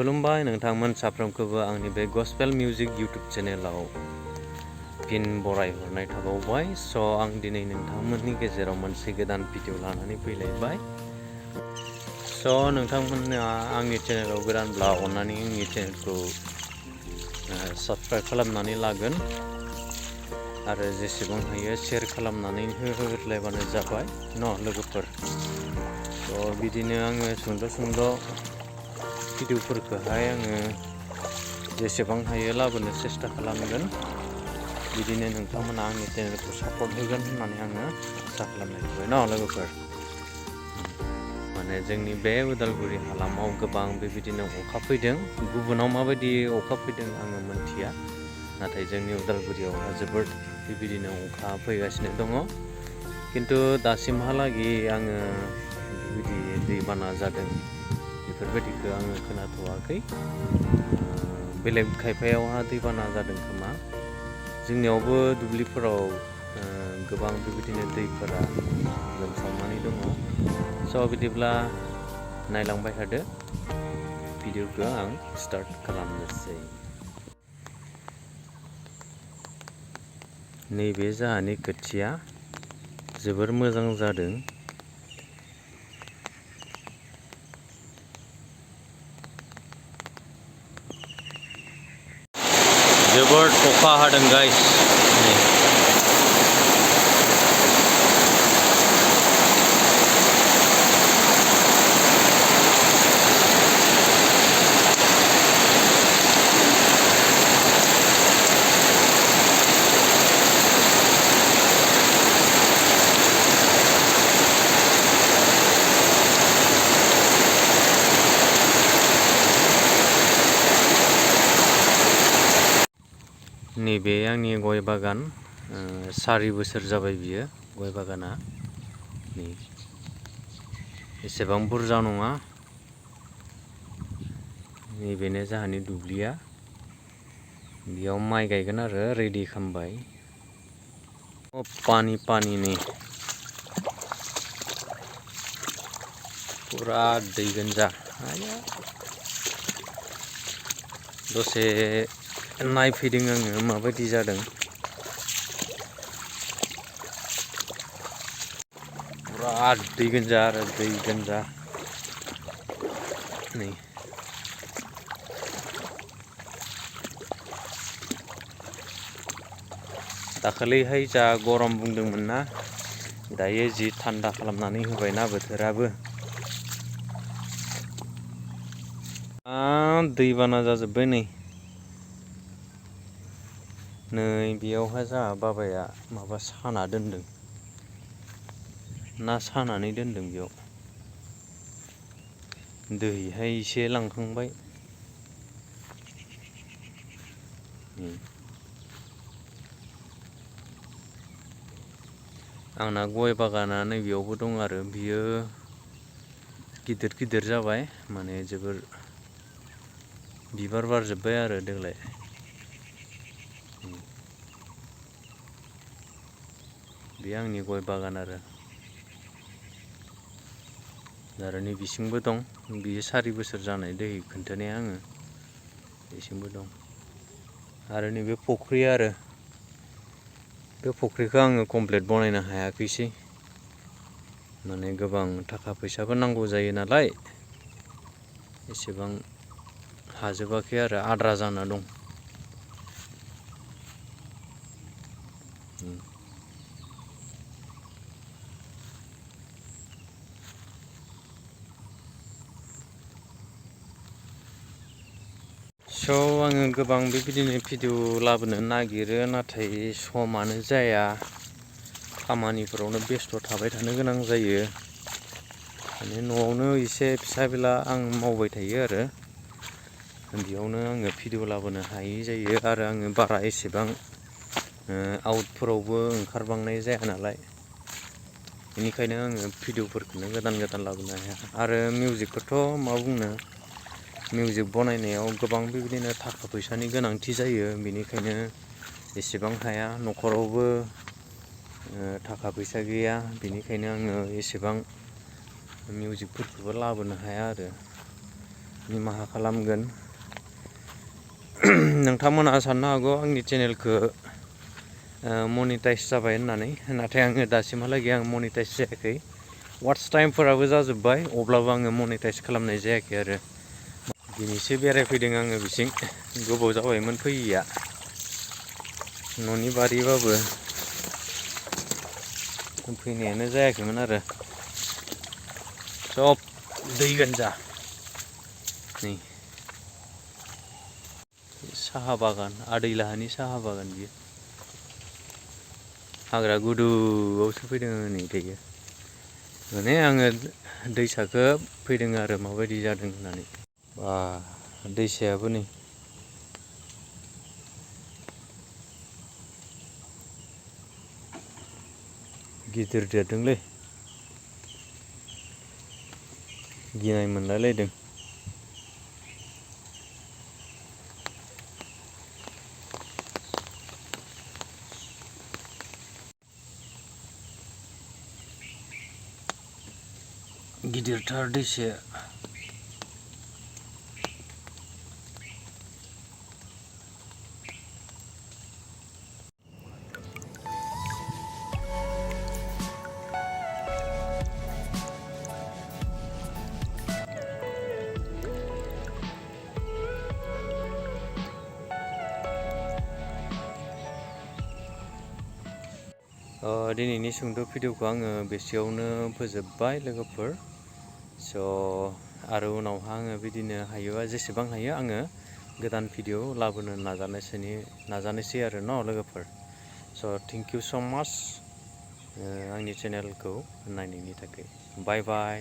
खुलुमबाय नोंथांमोन साफ्रोमखौबो आंनि बे गस्पेल मिउजिक यूट्यूब चेनेलाव फिन बरायहरनाय थाबावबाय। आं दिनै नोंथांमोननि गेजेराव मोनसे गोदान भिडिअ लानानै फैलायबाय। नोंथांमोना आंनि चेनेलाव गोदानब्ला अन्नानै आंनि चेनेलखौ साबस्क्राइब खालामनानै लागोन आरो जेसेबां हायो शेयर खालामनानै होलायबानो जाबाय लोगोफोर। बिदिनो आङो सुंद' भिडिअफोरखौहाय आङो जेसेबां हायो लाबोनो सेस्था खालामगोन। बिदिनो नोंथांमोना आंनि चेनेलखौ सापर्ट होगोन होननानै आङो आसा खालामनाय थाबाय लोगोफोर। माने जोंनि बे उदालगुरि हालामाव गोबां बेबायदिनो अखा फैदों। गुबुनाव माबायदि अखा फैदों आङो मोनथिया, नाथाय जोंनि उदालगुरियावहा जोबोद बेबायदिनो अखा फैगासिनो दङ। किन्तु दासिमहालागै आङो बेबायदि दैबाना जादों बेफोरबायदिखौ आङो खोनाथ'वाखै। बेलेग खायफायावहा दैबाना जादों खोमा। जोंनियावबो दुब्लिफोराव गोबां बेबायदिनो दैफोरा लोमसावनानै दङ। बिदिब्ला नायलांबाय थादो, भिडिअखौ आं स्टार्ट खालामनोसै। नैबे जोंहानि खोथिया जोबोर मोजां जादों। जोबोर अखा हादों गाइस। नैबे आंनि गय बागान, 4 बोसोर जाबाय बियो गय बागाना। एसेबां बुरजा नङा। नैबेनो जोंहानि दुब्लिया, बेयाव माइ गायगोन आरो रेडि खालामबाय। पानि नै पुरा दै गोनजा। दसे नायफैदों आङो माबायदि जादों। पुरा दै गोनजा आरो दै गोनजा नै। दाखालिहाय जा गरम बुंदोंमोन ना, दायो जि थान्दा खालामनानै होबायना बोथोराबो। दैबाना जाजोब्बाय नै। बेयावहाय जोंहा बाबाया माबा साना दोनदों, ना सानानै दोनदों बेयाव। दैहाय एसे लांखांबाय। आंना गय बागाना नैबेयावबो दं आरो बियो गिदिर जाबाय, माने जोबोर बिबार बारजोब्बाय आरो देग्लाय। बे आंनि गय बागान आरो नैबिसिंबो दं। बियो 4 बोसोर जानाय दै खोन्थानाया आङो बेसिमबो दं। आरो नैबे फुख्रि, आरो बे फुख्रिखौ आङो कमप्लिट बनायनो हायाखैसै। माने गोबां थाखा फैसाबो नांगौ जायो नालाय, एसेबां हाजोबाखै आरो आद्रा जाना दं। आङो गोबां बेबायदिनो भिडिअ लाबोनो नागिरो, नाथाय समानो जाया। खामानिफोरावनो बेस्थ' थाबाय थानो गोनां जायो। माने न'आवनो एसे फिसा बेला आं मावबाय थायो आरो बेयावनो आङो भिडिअ लाबोनो हायै जायो। आरो आङो बारा एसेबां आउटफोरावबो ओंखारबांनाय जाया नालाय, बेनिखायनो आङो भिडिअफोरखौनो गोदान लाबोनो हाया। आरो मिउजिकखौथ' मा बुंनो, मिउजिक बनायनायाव गोबां बेबायदिनो थाखा फैसानि गोनांथि जायो। बेनिखायनो एसेबां हाया। न'खरावबो थाखा फैसा गैया, बेनिखायनो आङो एसेबां मिउजिकफोरखौबो लाबोनो हाया आरो। निमाहा खालामगोन। नोंथांमोना साननो हागौ आंनि चेनेलखौ मनिटाइज जाबाय होननानै, नाथाय आङो दासिमहालागै आं मनिटाइज जायाखै। वाट्स टाइमफोराबो जाजोब्बाय, अब्लाबो आङो मनिटाइज खालामनाय जायाखै आरो। दिनैसो बेरायफैदों आङो बिसिं, गोबाव जाबायमोन फैयैया। न'नि बारिबाबो फैनायानो जायाखैमोन आरो। सब दै गोजा। नै साहा बागान, आदैलाहानि साहा बागान बियो। हाग्रा गुदुआवसो फैदों नै दायो। माने आङो दैसाखौ फैदों आरो माबायदि जादों होननानै। बा दैसायाबो नै गिदिर देरदोंलै, गिनाय मोनलायलायदों। गिदिरथार दैसाया। दिनैनि सुंद' भिडिअखौ आङो बेसेयावनो फोजोबबाय लोगोफोर। आरो उनावहा आङो बिदिनो हायोबा जेसेबां हायो आङो गोदान भिडिअ लाबोनो नाजानोसै आरो लोगोफोर। थेंक इउ स' माच आंनि चेनेलखौ नायनायनि थाखाय। बाय बाय।